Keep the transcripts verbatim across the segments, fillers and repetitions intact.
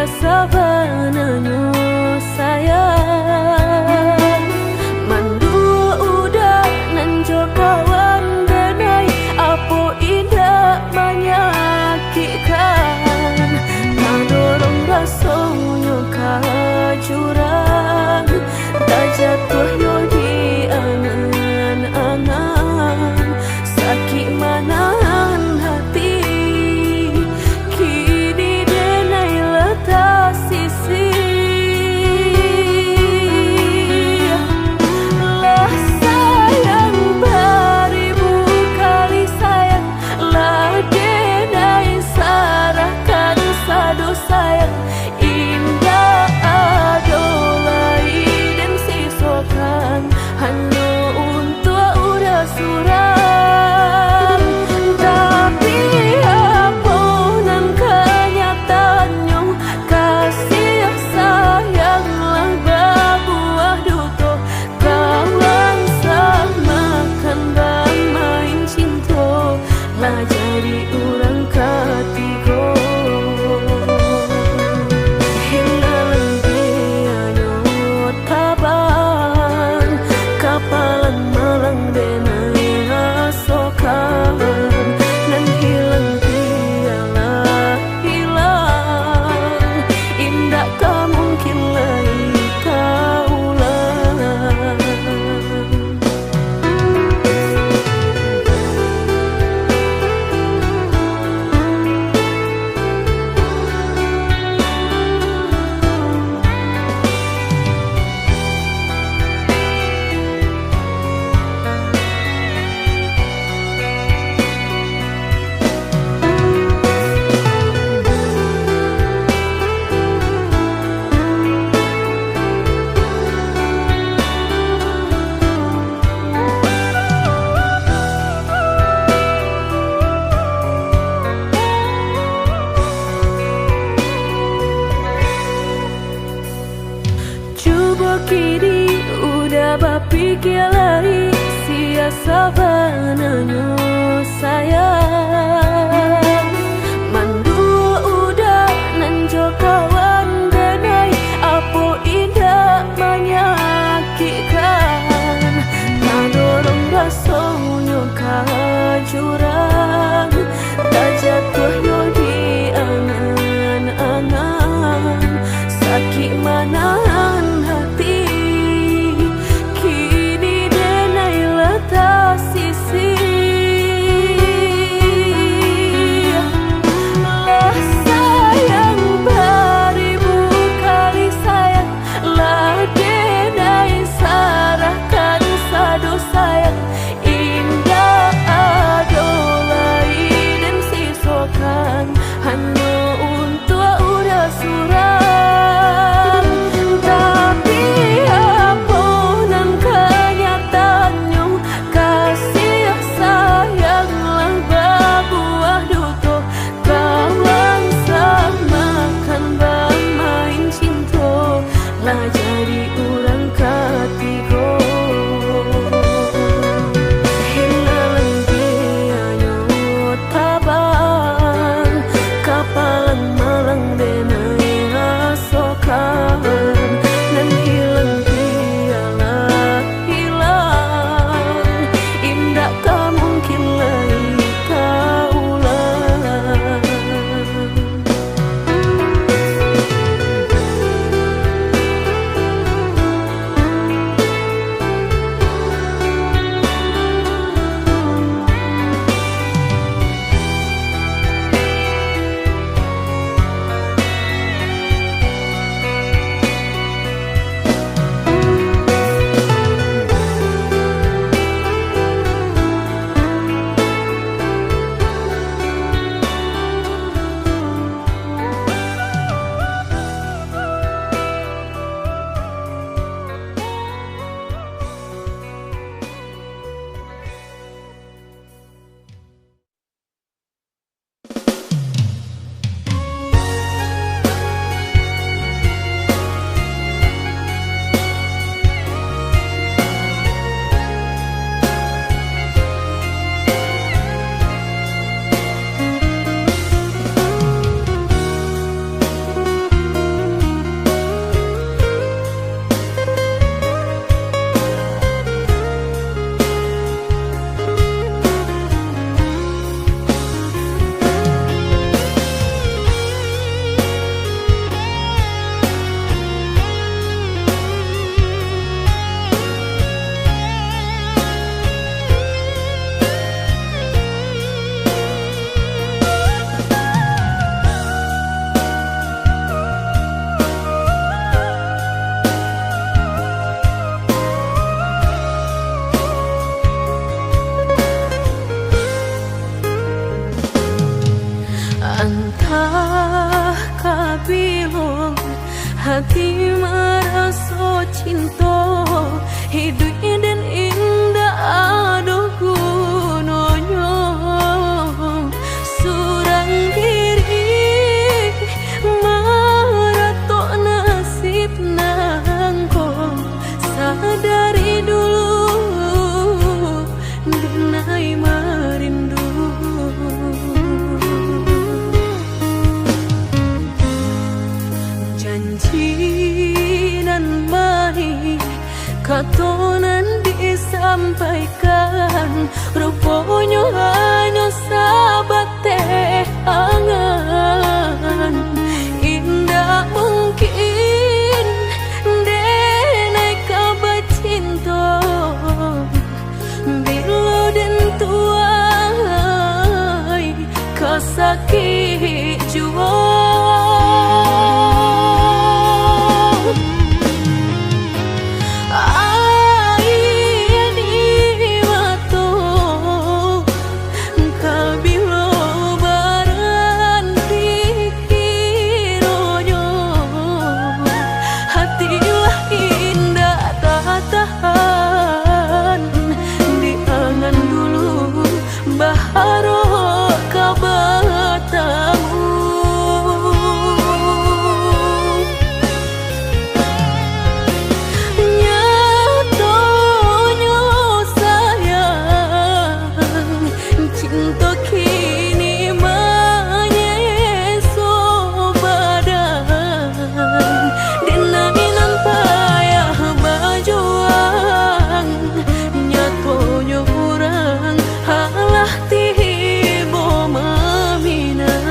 Sabananyo sayang, mandua uda nan jo kawan denai, apo indak manyakikkan, tadorong rasonyo ka jurang, tajatuah yo di angan-angan, sakik manahan hati. Kini denai lah tasisih. Lah sayang baribu kali sayang, lah denai sarahkan sado sayang. Indak ado lai den sisokan, hanyo untuak uda surang. Tapi, apo nan kanyataannyo, kasih sayang lah babuah duto, kawan samakan bamain cinto, lah jadi urang katigo. Hilang pianyo taban, kapalang malang denai rasokan, nan hilang pialah hilang, indak ka mungkin lai taulang. Cubo kini uda bapikia lai, sia sabananyo sayang. Mandua uda nan jo kawan denai, apo indak manyakikkan, tadorong rasonyo ka jurang, tajatuah yo di angan-angan, sakik manahan hati. Kini denai lah tasisih. Lah sayang baribu kali sayang, lah denai sarahkan sado sayang. Indak ado lai den sisokan, hanyo untuak uda surang. Maraso cinto, hiduik den indak ado gunonyo. Surang diri maratok nasib nangko, sadari dulu denai marindu. Janji nan manih, kato nan disampaikan, ruponyo hanyo sabateh angan. Indak mungkin denai ka bacinto, bilo den tuai ka sakik juo. Aia di mato, kabilo baranti kironyo, hati lah indak tatahan, di angan dulu baharok ka batamu. Nyatonyo sayang, cinto kini manyeso badan. Denai nan payah bajuang, nyatonyo urang alah tibo maminang.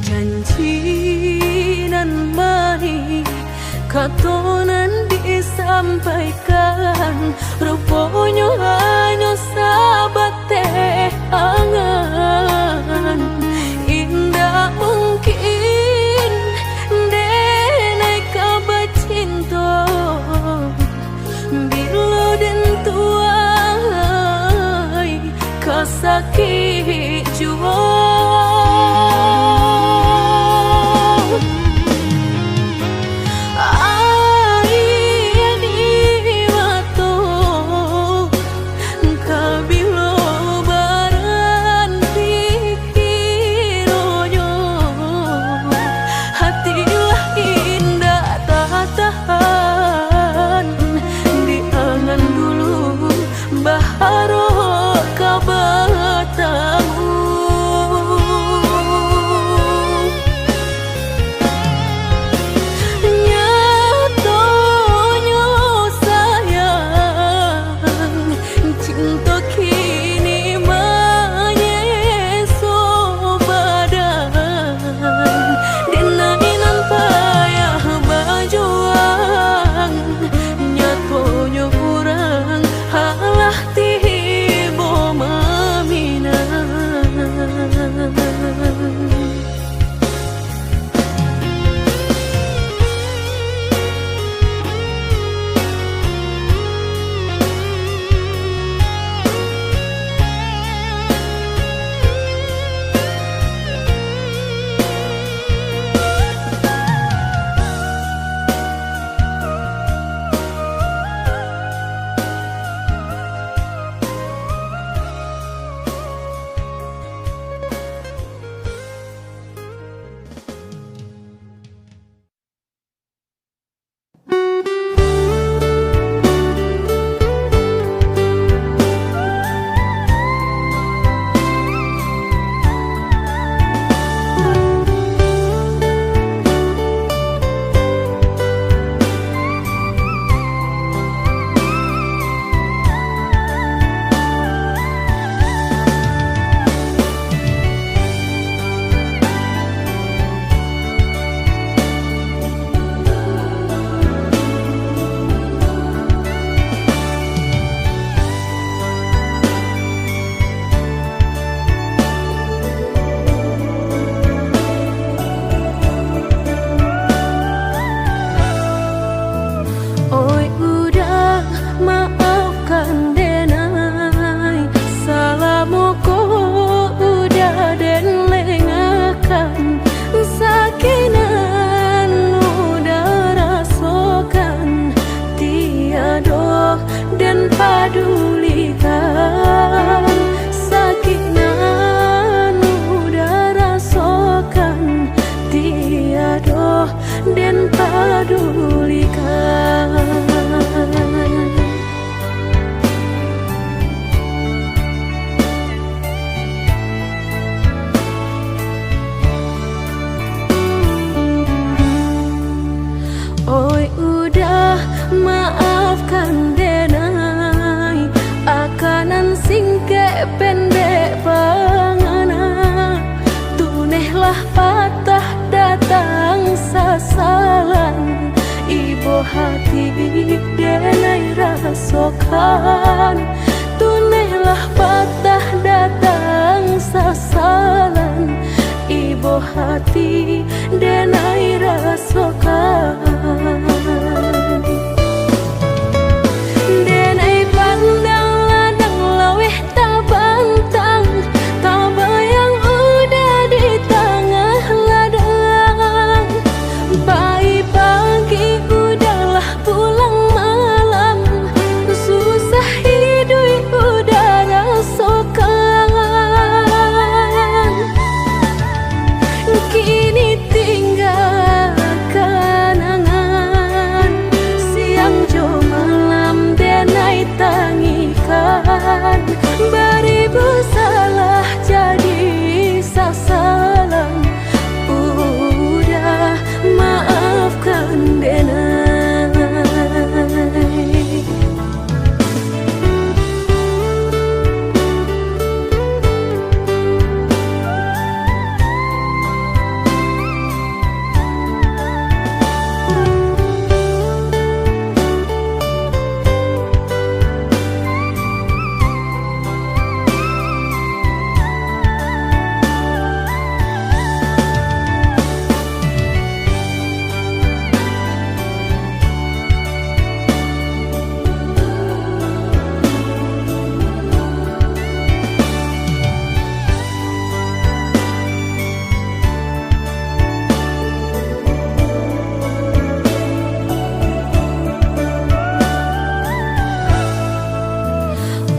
Janji nan manih, kato nan disampaikan, ruponyo hanyo sabateh angan. Indak mungkin denai ka bacinto, bilo den tuai ka sakik juo. Aia di mato, kabilo baranti Maafkan denai, akanan singkek pendek pangana. Tunehlah patah datang sasalan, ibo hati denai rasokan. Tunehlah patah datang sasalan, ibo hati denai rasokan. Denai pandang ladang laweh tabantang, tabayang uda di tangah ladang. Pai pagi uda lah pulang malam, susah iduik uda rasokan. Kini tingga kanangan, siang jo malam denai tangikan. Baribu salah jadi sasalan, uda maafkan denai.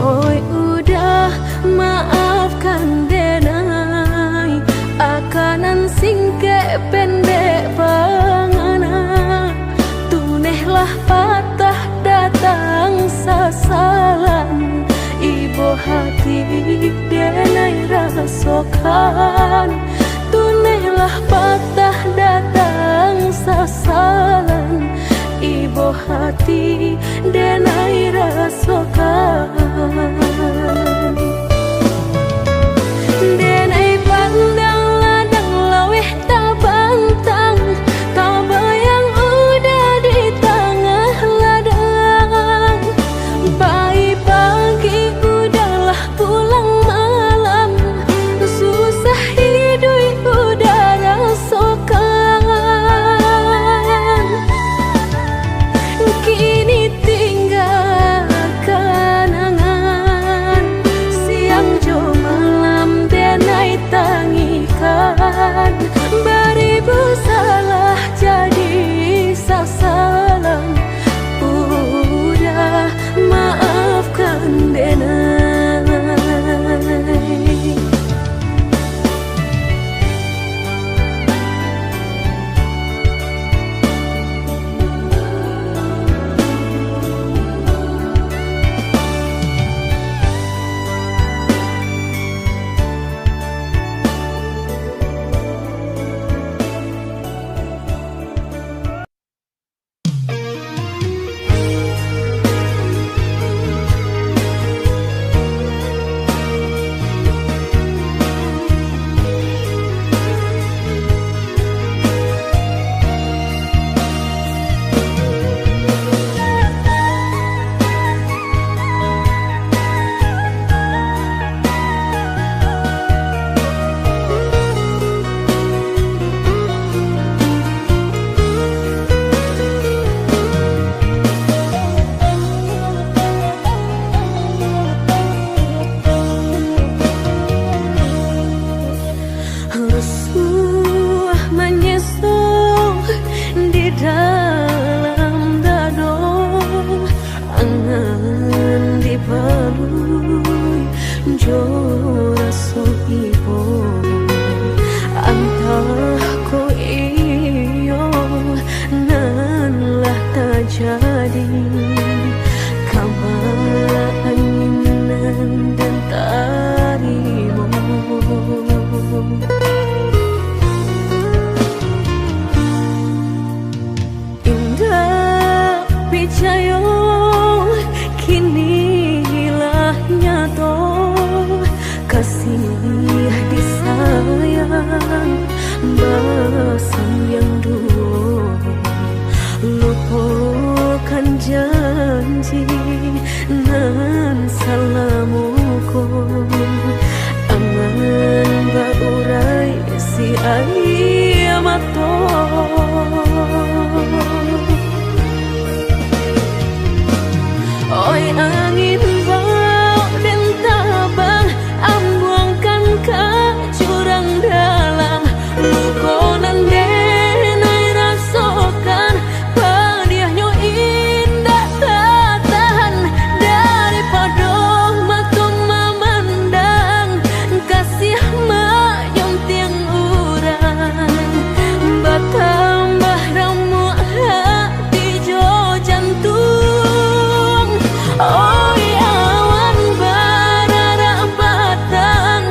Oi uda, maafkan denai, akanan singkek pendek pangana. Tunehlah patah datang sasalan, ibo hati denai rasokan. Tunehlah patah datang sasalan, ibo hati denai rasokan. Denai pandang ladang laweh tabantang, tabayang uda di tangah ladang. Pai pagi uda lah pulang malam, susah iduik Basayang duo, lupokan janji nan salamo ko. Angan baurai si aia mato. Oi angin, baok den tabang, ambuangkan ka jurang dalam. Luko nan den ai rasokan, padiahnyo indak tatahan. Daripado mato mamandang, kasiah manyuntiang urang, batambah ramuak ha- ti jo jantuang. Oi awan bararak batang,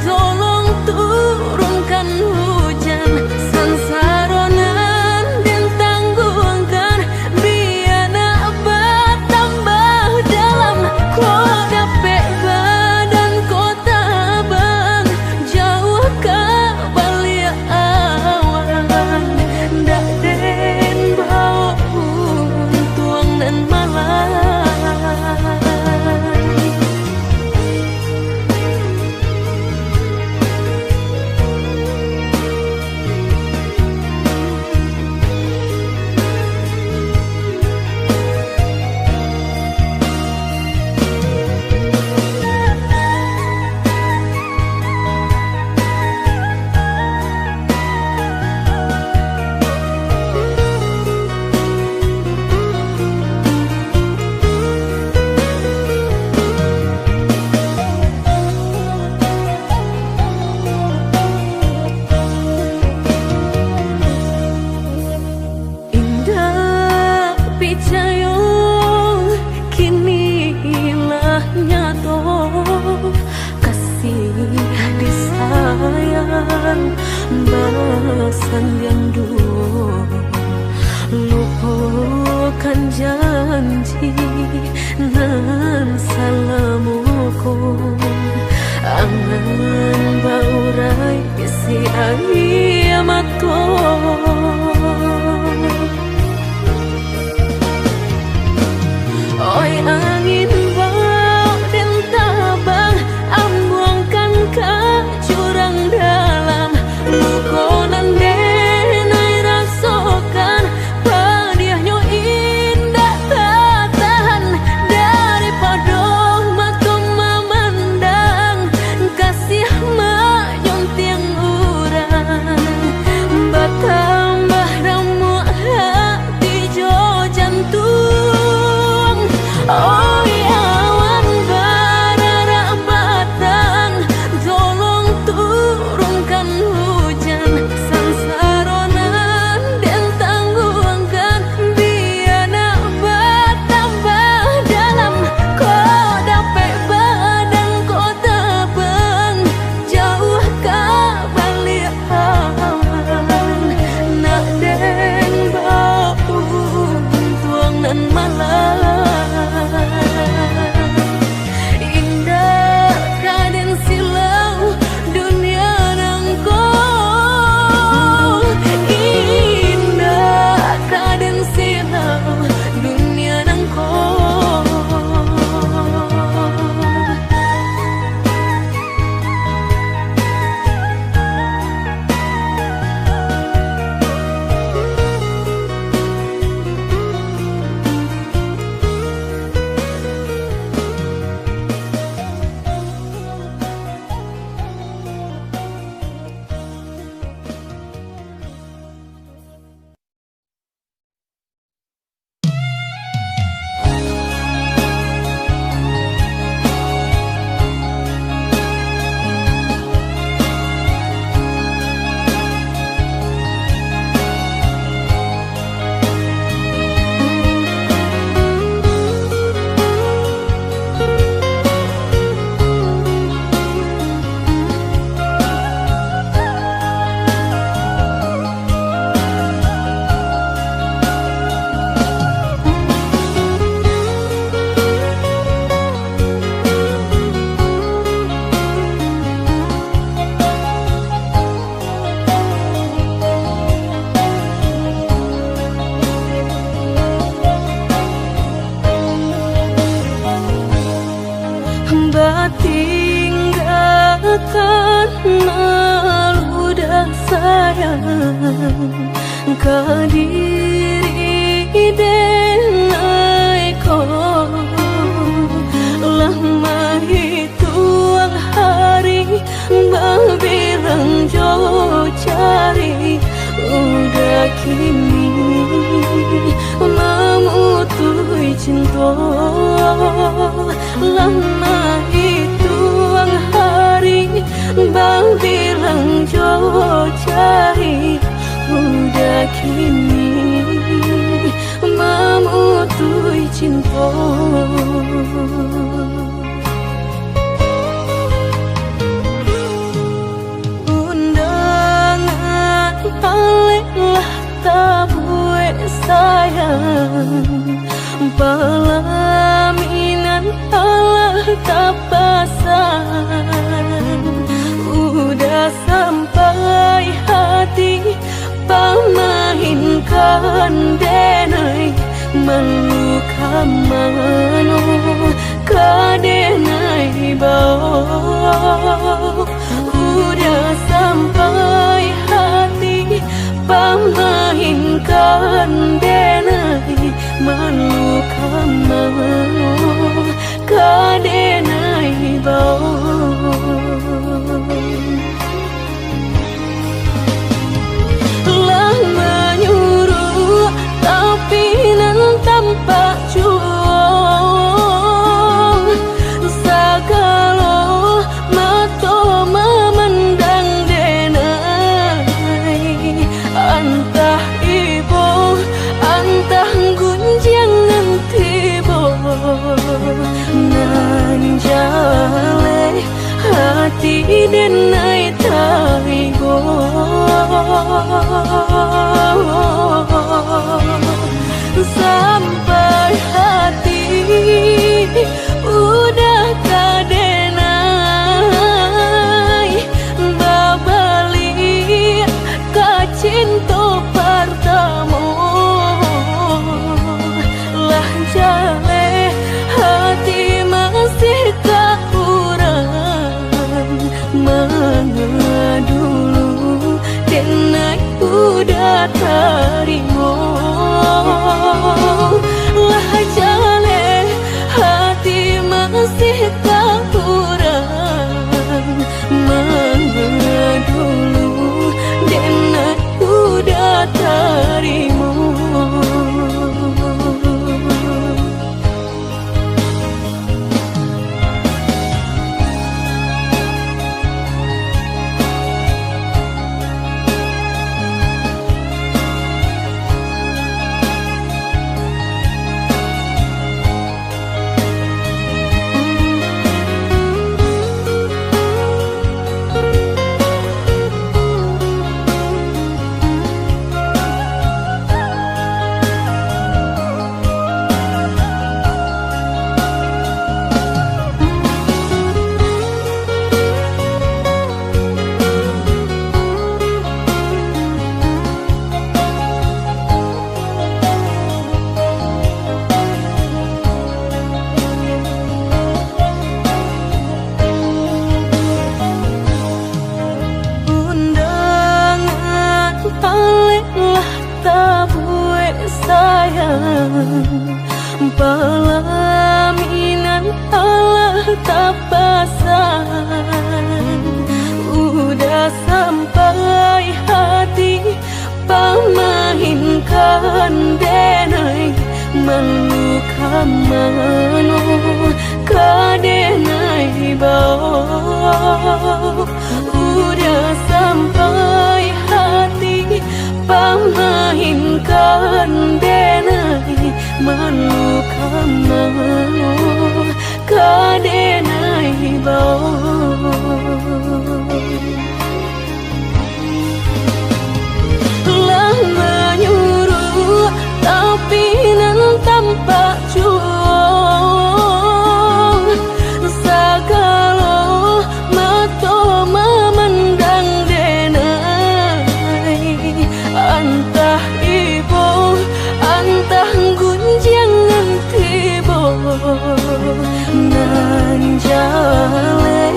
tolong turunkan hujan. Sansaro nan den tangguangkan, bia nak batambah dalam. Ko dapek badan ko tabang, jauah ka baliak awan, ndak den baok untuang nan malai. Indak picayo, kini lah nyato, kasiah disayang, basayang duo, lupokan janji nan salamo ko. Angan baurai si aia mato. Oi angin, baok den tabang, ambuangkan ka jurang dalam. Luko nan den Ka diri denai ko, lah mahituang hari, babilang jo jari, udah kini mamutuih cinto. Lah mahituang hari, babilang jo jari, udah kini mamutuih cinto. Undangan alek lah tabuek sayang, palaminan alah tapasang. Udah sampai hati pamainkan denai, malu ka mano ka denai bao. Udah sampai hati pamainkan denai, malu ka mano ka denai bao. Lah manyuruak, tapi nan tampak juo, sagalo mato mamandang denai. Antah ibo, antah gunjiang nan tibo, nan jaleh hati denai taibo. Sampai hati udah ka denai babaliak ka cinto partamo. Lah jaleh hati masih ka urang, manga dulu denai udah tarimo. Lah jaleh hati masih ka urang, manga dulu denai udah tarimo. Undangan alek lah tabuek sayang, palaminan alah tapasang. Udah sampai hati pamainkan denai, malu ka mano ka denai bao. Udah sampai hati pamainkan denai, malu ka mano ka denai bao. Lah manyuruak, tapi nan tampak juo, sagalo mato mamandang denai. Antah ibo, antah gunjiang nan tibo, nan jaleh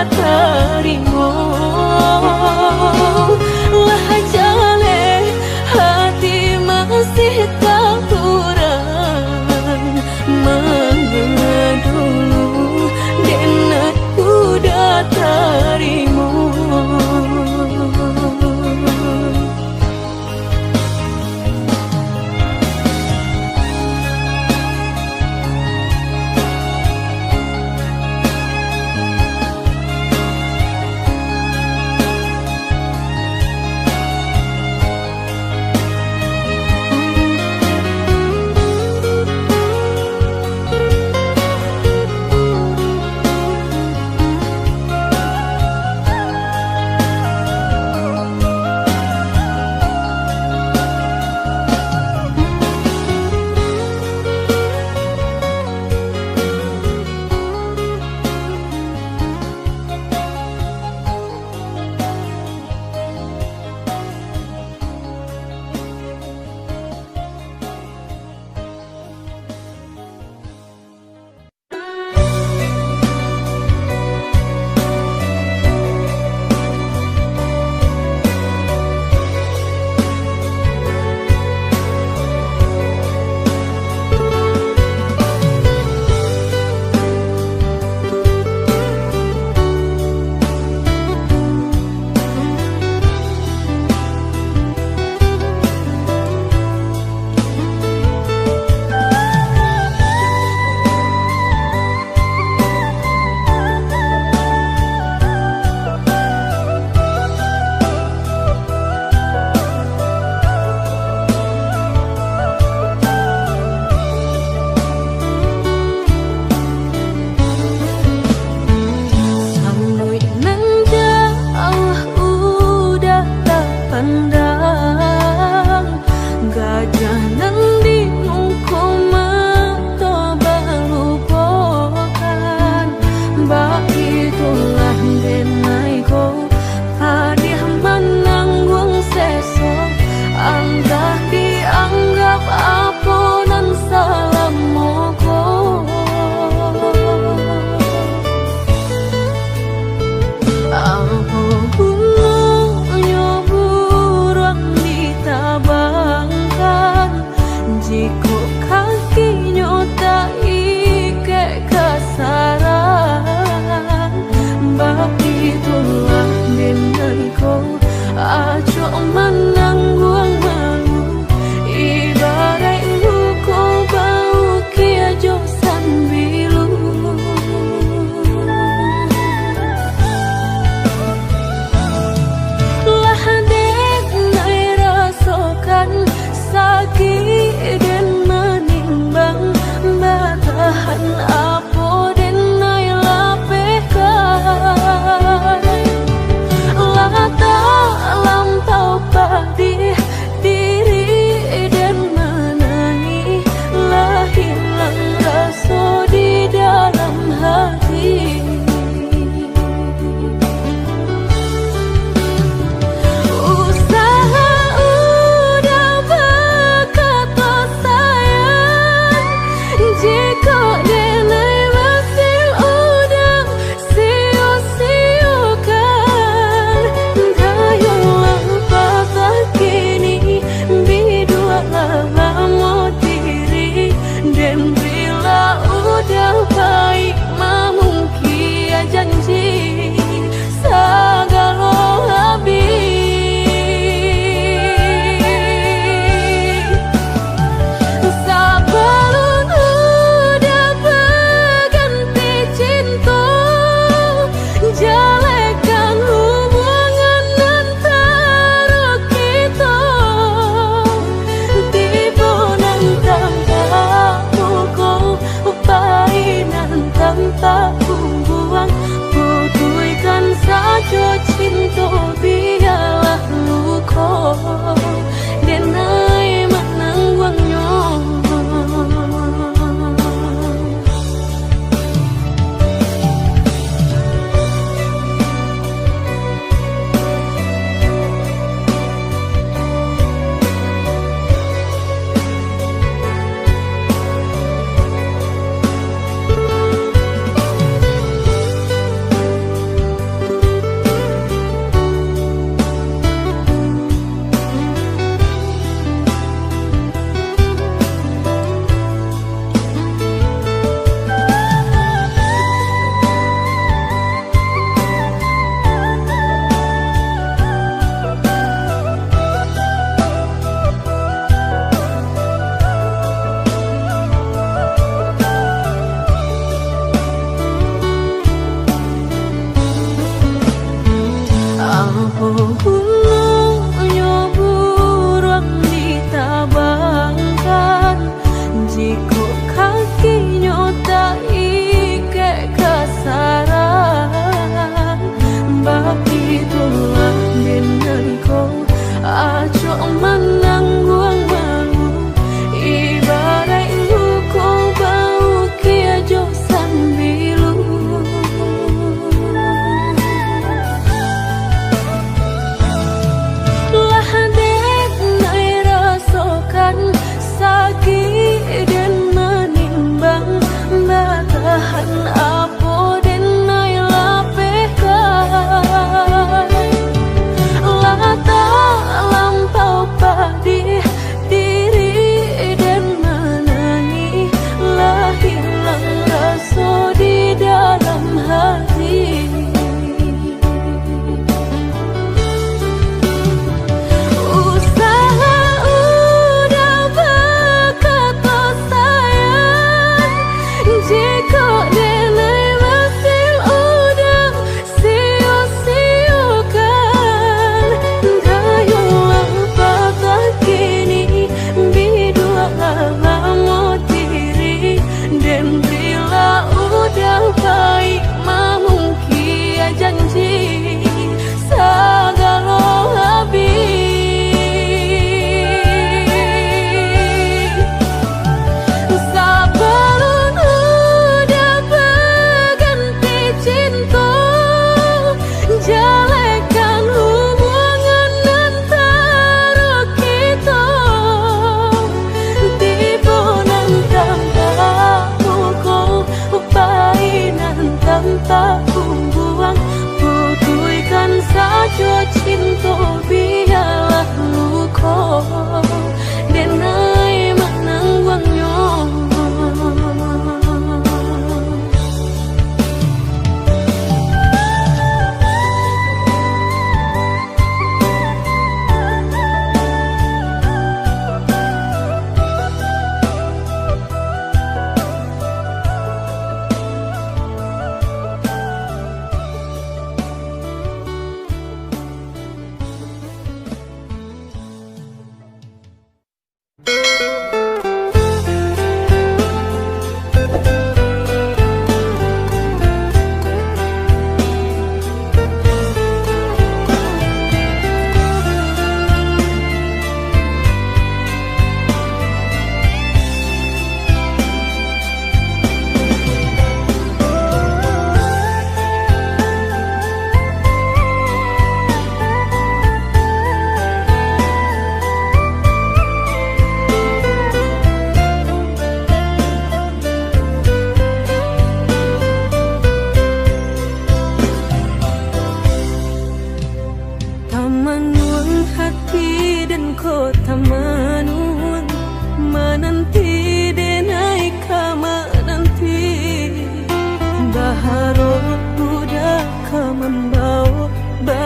tarimo. Lah jaleh hati masih takurang, manga dulu den uda tarimo. Saluik nan jauah udah tapandang, gajah nan di muko mato balupokan. Baitulah denai ko, padiah manangguang seso, antah dianggap apo nan salamo ko. Apo gunonyo buruang ditabangkan, jikok kakinyo taikek ka sarang? Baitulah denai ko, acok manangguang malu, ibaraik luko baukia jo sambilu. Lah denai rasokan sakik den manimbang, batahan apo denai lapehkan. Lah talampau padih diri den manangih, lah hilang raso di dalam hati. Usaha udah bakato sayang, jikok denai masih udah sio-siokan. Dayolah patah kini, bidualah bamo diri, den bila udah baik mamungkia janji sagalo habih. Sabalun udah baganti cinto, jalehkan hubungan antaro kito. Tibo nan tampak muko, pai nan tampak buang, putuihkan sajo cinto, bialah luko denai manangguangnyo.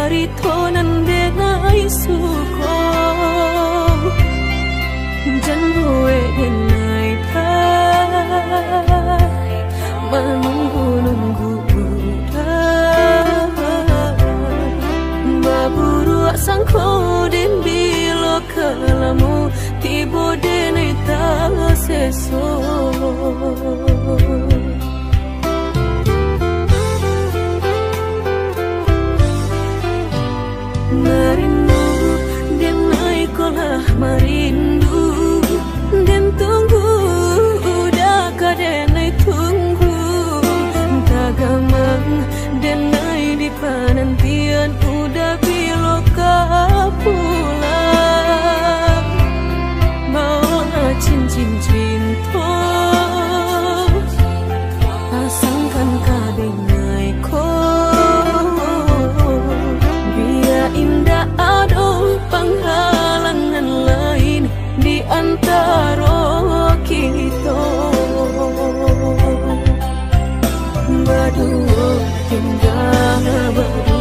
Carito nan denai suko, jan buek denai pai manunggu-nunggu urang. Baburuak sangko den bilo ka lamo, tibo denai taseso. Marindu, denai ko lah marindu. Den tunggu, uda ka denai tunggu. Tagamang, denai di panantian, uda bilo ka pulang. Baolah cincin cinto, pasangkan ka denai ko. Bia indak ado panghalangan lain di antaro kito. Baduo tingga baduo.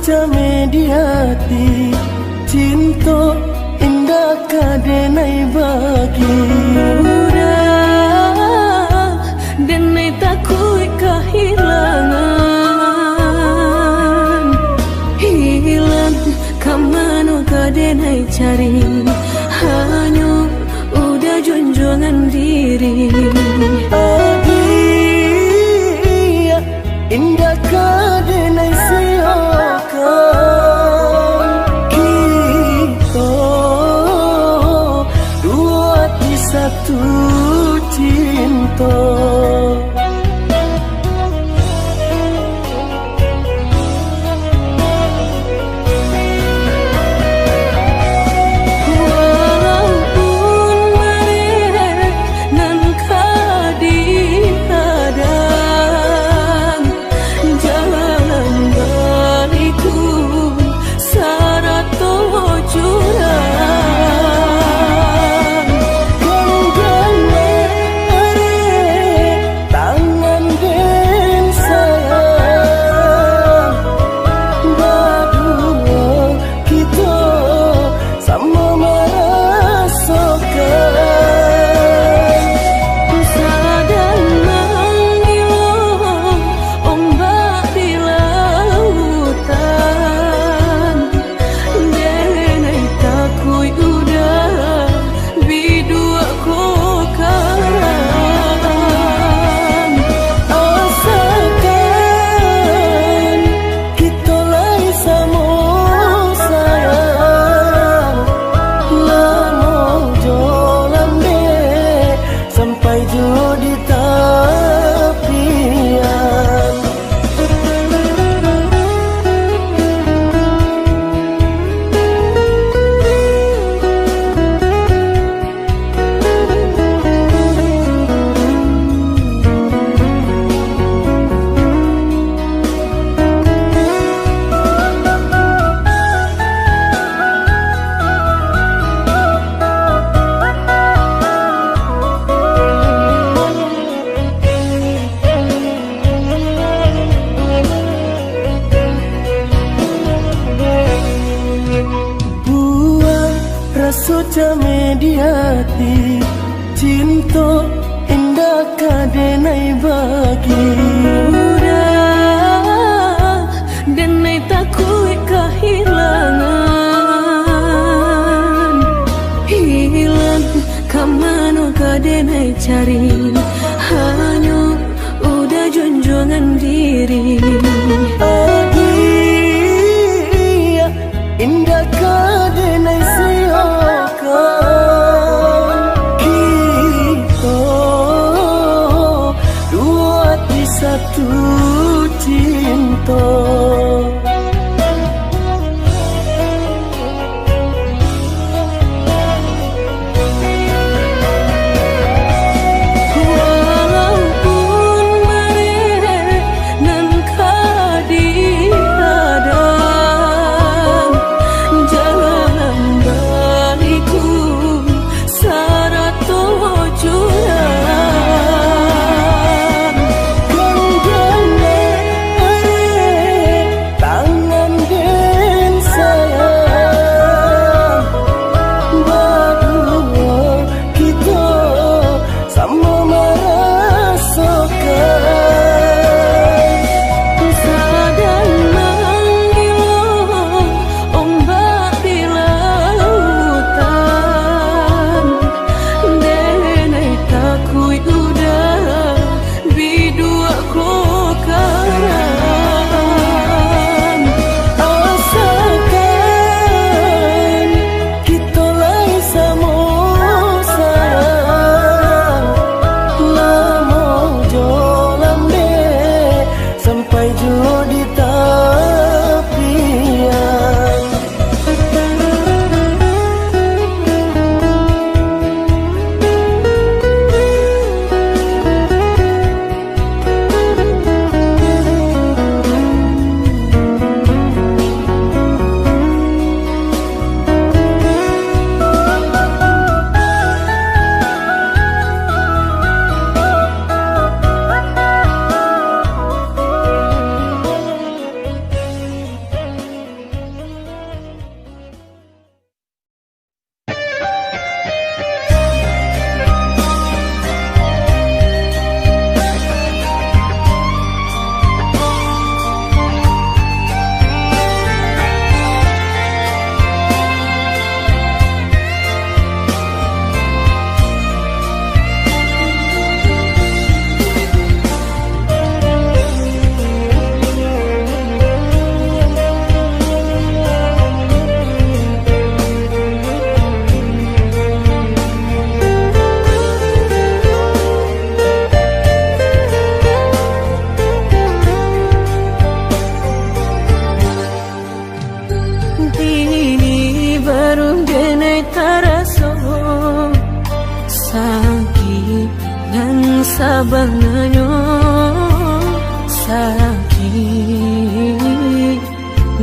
Damai di ati, cinto indak ka denai bagi. Udah, denai takuik kahilangan. Hilang ka mano ka denai cari, hanyo Udah junjuangan diri. Adia, indak ka denai siokan. Kito duo ati satu cinto. Walaupun barek nan ka dihadang, jalan baliku sarato jurang. Ganggang barek tangan den sayang, baduo kito samo marasokan. Sadang mangiluang ombak di lautan, denai takuik udah biduak ko karam. Asakan kito lai samo sayang, lamo jo lambek sampai jo di tapian. Buang raso damai di ati, cinto indak ka denai bagi. Udah, denai takuik kahilangan. Hilang ka mano ka denai cari, hanyo Udah junjuangan diri. Adia, indak ka denai siokan. Kito duo ati satu cinto. Walaupun barek nan ka di Sakik nan sabananyo, sakik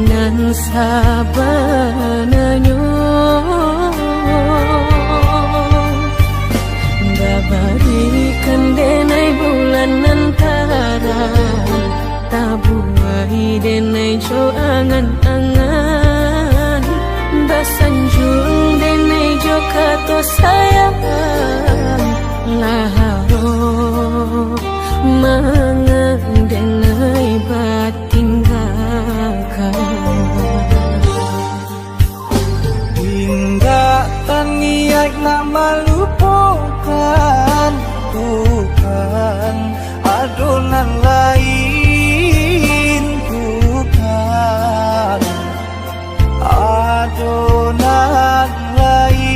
nan sabananyo. Babarikan denai bulan nan tarang, tabuai denai jo angan-angan, basanjuang denai jo kato sayang, lah harok mangan denai batinggakan. Indak taniaik nak malupokan, bukan ado nan lain, bukan ado nan lain.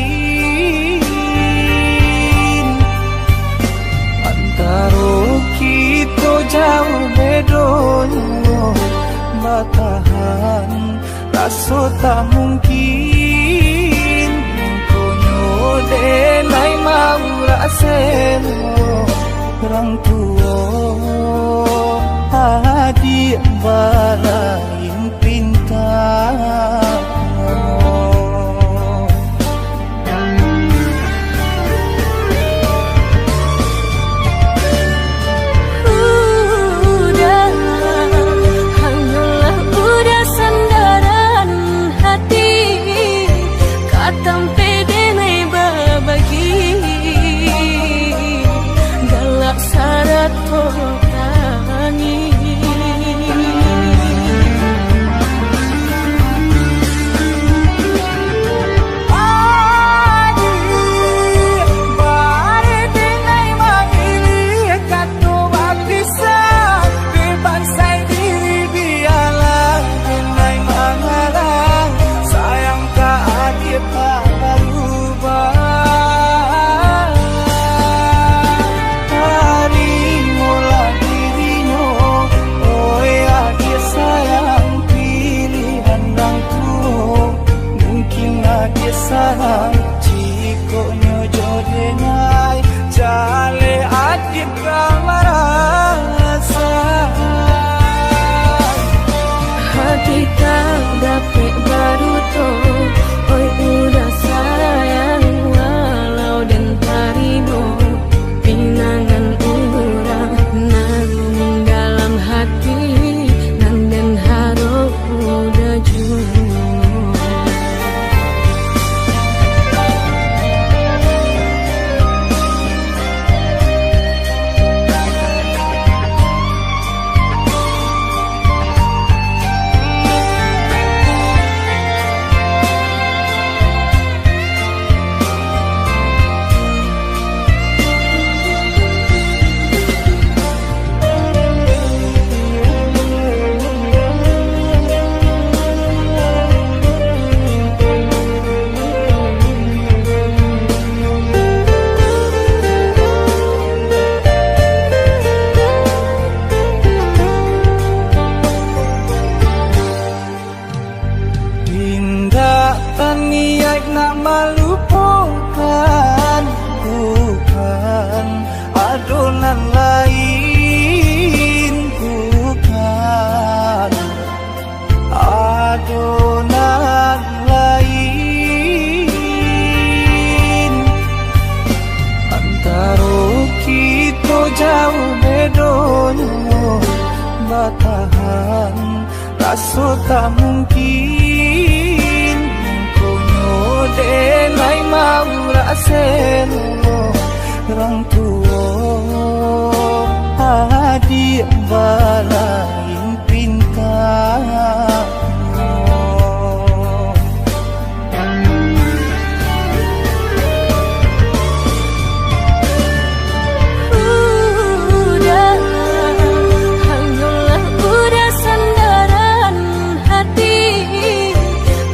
Antaro kito jauah bedonyo, batahan raso tak mungkin. Konyo denai maurak selo, urang tuo adiak balain pinta. Udah, hanyolah udah sandaran hati, ka tampek denai babagi, galak sarato tangih. Adiak, bari denai mangilih kato bapisah, dek bansai diri bialah denai mangalah, sayang ka adiak tak barubah. Tarimolah dirinyo, oi adiak sayang, pilihan urang tuo. Mungkin adiak salah, jikok nyo jo denai, jaleh adiak ka marasa. Hati tak dapek baduto, oi udah sayang, walau den tarimo pinangan urang nan dalam hati, nan den harok udah juo. Indak taniaik nak malupokan, bukan ado nan lain, bukan ado nan lain. Antaro kito jauah bedonyo, batahan raso tak mungkin. Konyo denai maurak selo, urang tuo adiak balain pinta. Udah, hanyolah udah sandaran hati,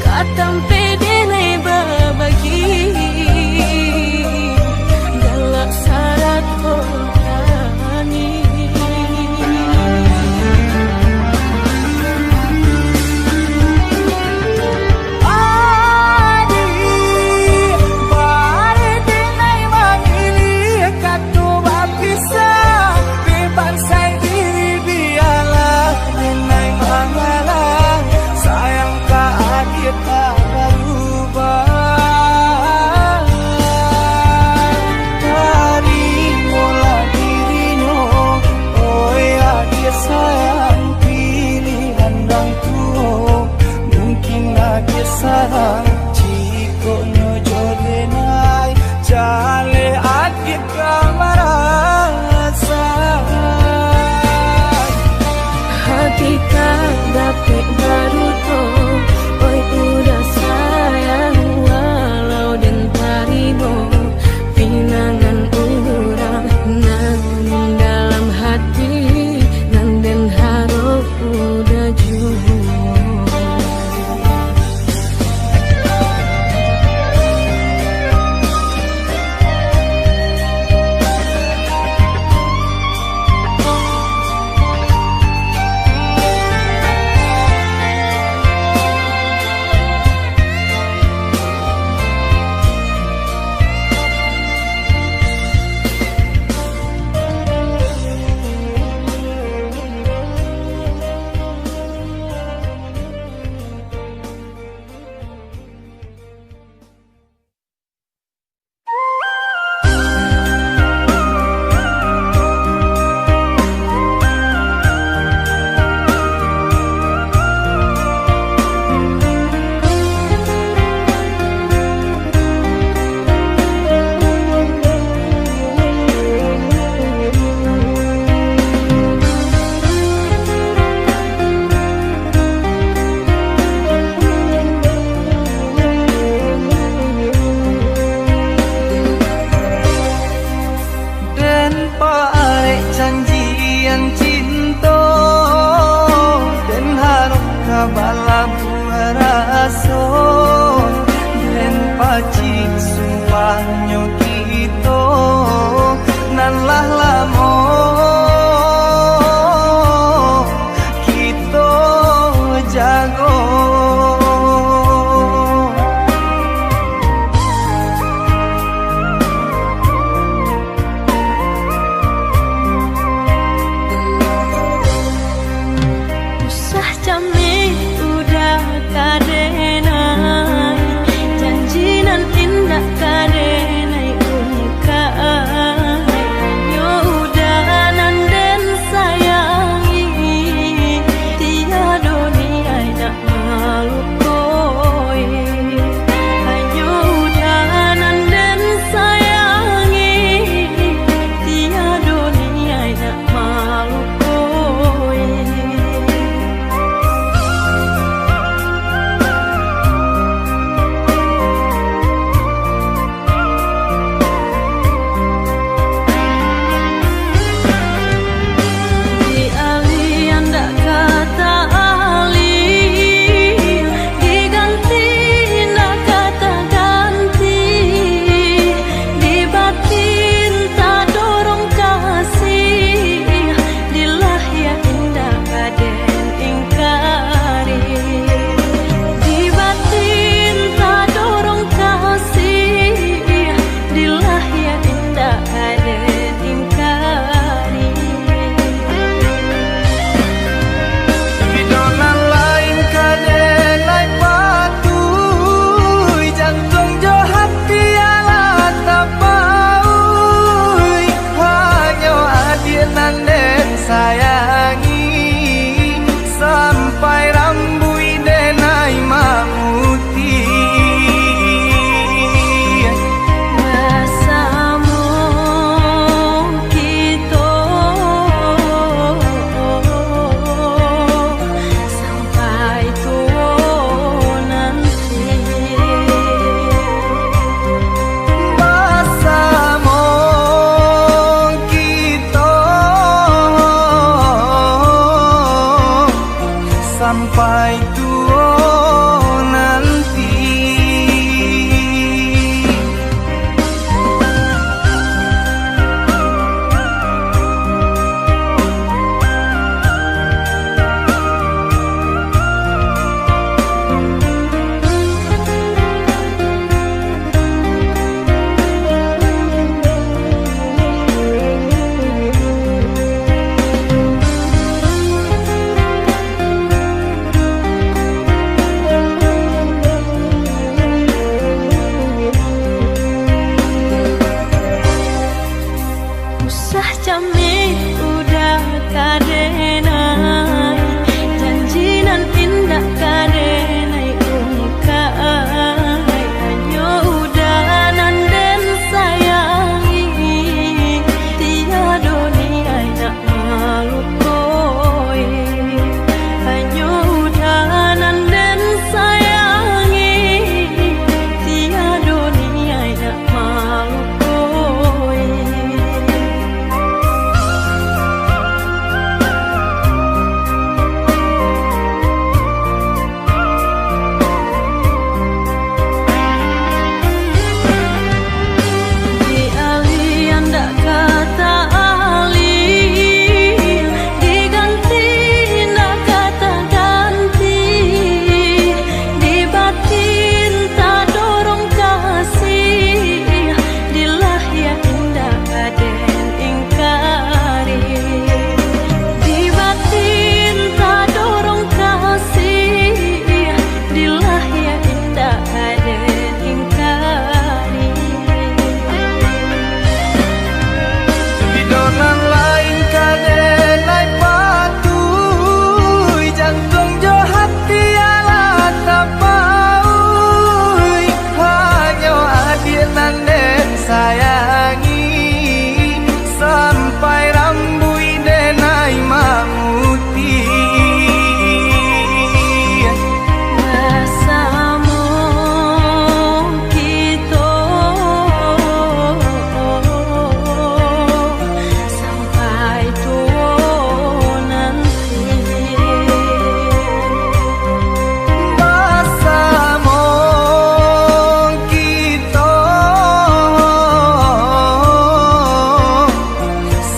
ka tampek denai babagi, galak sarato tangih.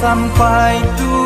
Sampai tu